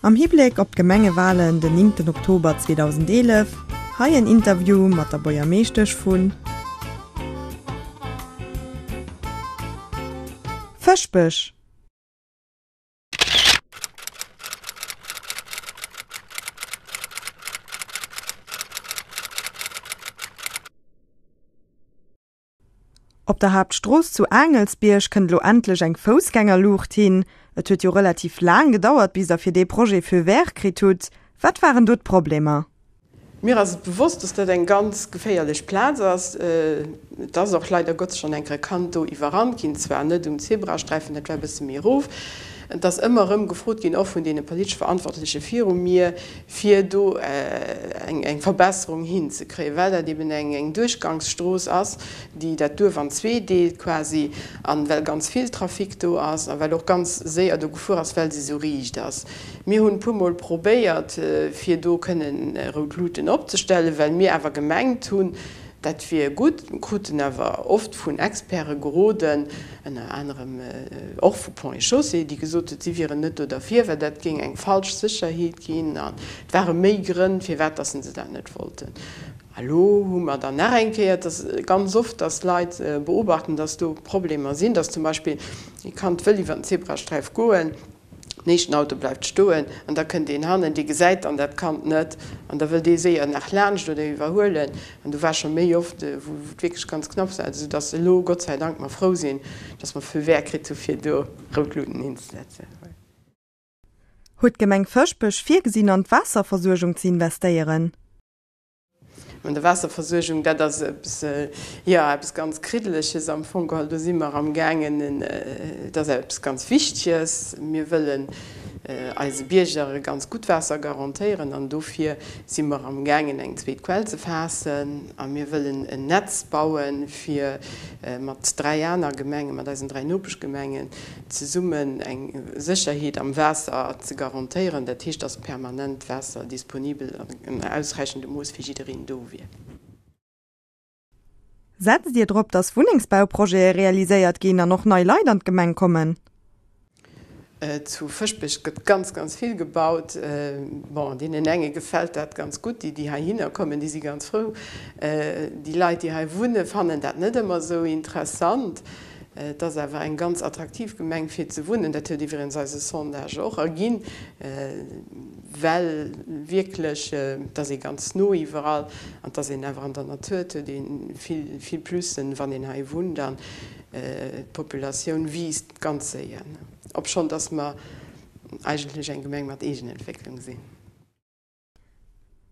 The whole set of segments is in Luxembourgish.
Am Hibléck op d'Gemengewalen den 9 Oktober 2011, hei en Interview mat der Buergermeeschtesch vu Fëschbech. Op der Haaptstrooss zu Aangelsbierg kënnt elo endlech eng Foussgängerluucht hin. Et huet jo relativ laang gedauert, bis der fir dee Projet Feu vert kritt hutt. Wat waren do d'Problemer? Mir ass et bewosst, dass dat eng ganz geféierlech Plaz ass. Et ass och leider Gottes schonn eng Kéier e Kand do iwwerrannt ginn, zwar net um Zebrasträifen, dat war e bësse méi erof. Et ass ëmmer erëm gefrot ginn, och vun deene politesch Verantwortleche viru mir, fir do eng Verbesserung hinzekréien, well dat eben eng Duerchgangsstrooss ass, déi dat Duerf an zwee deelt quasi, a well ganz vill Trafic do ass a well och ganz séier do gefuer ass, well se esou riicht ass. Mir hunn e puermol probéiert, fir do kënnen rout Luuten opzestellen, well mir awer gemengt hunn, dat wier gutt, kruten awer oft vun Experte geroden, ënner anerem och vu Ponts et Chaussées, déi gesot huet, si wieren net do derfir, well dat géing eng falsch Sécherheet ginn. An et ware méi Grënn, firwat dass se dat net wollten. A lo hu mer dann nach eng Kéier, et ass ganz oft, dass Leit beobachten, dass do Problemer sinn, dass zum Beispill ee Kand wëll iwwer den Zebrasträif goen, Den éischten Auto bleift stoen an da kënnt een hannen, dee gesäit dann dat Kand net an da wëll dee séier nach laanscht oder iwwerhuelen. An do war scho méi oft, wou et wierklech ganz knapps war, esou dass elo Gott sei Dank mer frou sinn, dass mer Feu vert kritt hu fir do rout Luuten hinzesetzen. Huet d'Gemeng Fëschbech virgesinn an d'Waasserversuergung ze investéieren? An der Waasserversuergung, dat ass eppes, jo, eppes ganz Kriddeleches am Fong geholl. Do si mer amgaangen, et ass eppes ganz Wichteges. Mir wëllen eise Bierger e ganz gutt Waasser garantéieren an dofir si mer amgaangen, eng zweet Quell ze faassen. A mir wëllen en Netz bauen, fir mat dräi aner Gemengen, mat eisen dräi Nopeschgemengen zesummen eng Sécherheet am Waasser ze garantéieren, dat heescht, dass permanent Waasser disponibel an an ausräichendem Mooss fir jiddereen do wier. Setzt Dir drop, dass Wunnengsbauprojete realiséiert ginn an och nei Leit an d'Gemeng kommen? Zu Fëschbech gëtt ganz, ganz vill gebaut. Bon, deenen enge gefält dat ganz gutt, déi, déi heihinner kommen, déi si ganz frou. Déi Leit, déi hei wunnen, fannen dat net ëmmer esou interessant. Et ass awer eng ganz attraktiv Gemeng fir ze wunnen. Dat huet iwwregens eise Sondage och erginn, well wierklech, et ass ee ganz no iwwerall an et ass een awer an der Natur. Et huet ee vill, vill Plussen, wann een hei wunnt an d'Populatioun wiisst ganz séier, obschonn datt mer eigentlech eng Gemeng mat Eegenentwécklung sinn.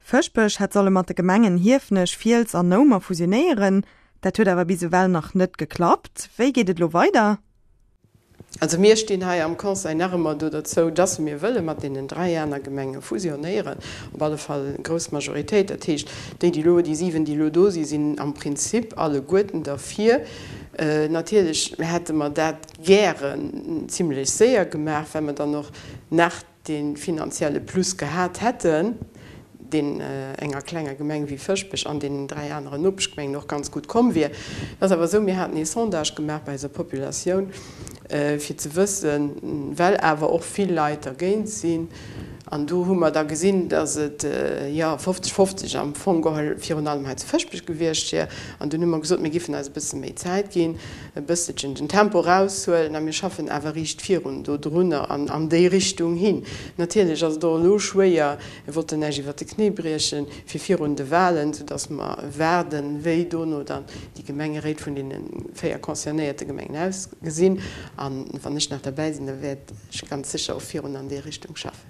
Fëschbech hätt solle mat de Gemengen Hiefenech, Fiels an Noumer fusionéieren. Dat huet awer bis ewell nach net geklappt. Wéi geet et elo weider? Also mir stinn hei am Conseil nach ëmmer do dozou, dass mir wëlle mat deenen 3 aner Gemenge fusionéieren, op alle Fall eng grouss Majoritéit. Dat heescht, déi, déi elo, déi 7, déi elo do sinn, sinn am Prinzip alleguerten derfir. Natierlech hätte mer dat gären zimlech séier gemaach, well mer dann och nach dee finanzielle Plus gehat hätten, deen enger klenger Gemeng wéi Fëschbech an deenen 3 aneren Nopeschgemengen och ganz gutt komm wier. Et ass awer esou, mir haten ee Sondage gemaach bei eiser Populatioun, fir ze wëssen, well awer och vill Leit dergéint sinn, an do hu mer da gesinn, datt et, jo, 50, 50 am Fong geholl virun allem hei zu Fëschbech gewiescht wier. An dunn hu mer gesot, mir géifen eis e bësse méi Zäit ginn, e bësselchen den Tempo eraushuelen a mir schaffen awer riicht virun dodrunner an an déi Richtung hin. Natierlech ass et och elo schwéier, mir wollten näischt iwwert de Knéi briechen, fir virun de Wahlen, soudass mer waarden, wéi dono dann déi Gemengeréit vun deene 4 concernéierte Gemengen ausgesinn. A wann ech nach derbäi sinn, da wäert ech ganz sécher och virun an déi Richtung schaffen.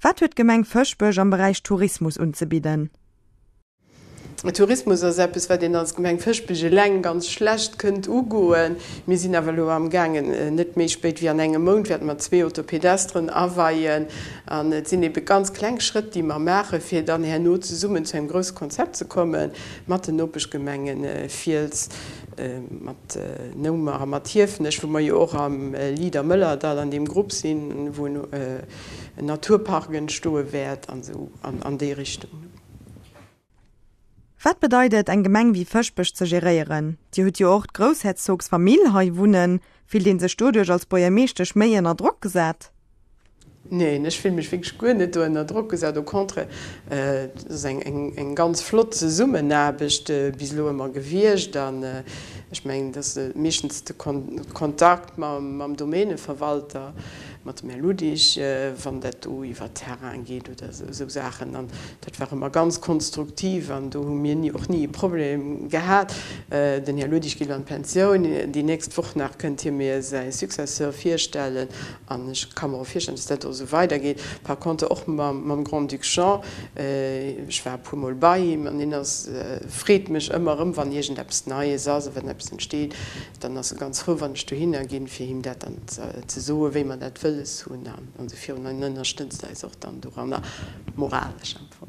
Wat huet d'Gemeng Fëschbech am Beräich Tourismus unzebidden? Tourismus ass eppes, wat een als Gemeng Fëschbech eleng ganz schlecht kënnt ugoen. Mir sinn awer elo amgaangen, net méi spéit wéi an engem Mount wäerte mer zwee Autopédestren aweien. An et sinn ebe ganz kleng Schrëtt, déi mer maachen, fir dann herno zesummen zu engem grousse Konzept ze komme mat den Nopeschgemengen Fiels, mat Noumer a mat Hiefenech, wou mer jo och am Leader Mëllerdall an deem Grupp sinn, wou en Naturpark entstoe wäert an esou an déi Richtung. Wat bedeit et, eng Gemeng wéi Fëschbech ze geréieren? Dir hutt jo och d'Groussherzogsfamill hei wunnen. Fillt ee sech doduerch als Buergermeeschtesch méi ënner Drock gesat? Neen, ech fille mech wierklech guer net do ënner Drock gesat. Au contraire, et ass eng ganz flott Zesummenaarbecht bis elo ëmmer gewiescht. An ech mengen, et ass meeschtens de Kontakt mam Domäneverwalter, mat dem Här Ludig, wann dat do iwwer Terrain geet oder esou Saachen. An dat war ëmmer ganz konstruktiv an do hu mir och ni e Problem gehat. Den Här Ludig geet an d'Pensioun. Déi nächst Woch nach kënnt hie mir säi Successeur virstellen. An ech ka mer och virstellen, dass dat och esou weidergeet. Par contre och mam Grand-Duc Jean, ech war e puermol bei him an hien ass, freet mech ëmmer erëm, wann iergendeppes Neies ass a wann eppes entsteet, dann ass e ganz frou, wann ech dohinner ginn, fir him dat dann ze soen, wéi mer dat wëlles hunn an esou virun. An en ënnerstëtzt eis och dann doranner, moralesch am Fong.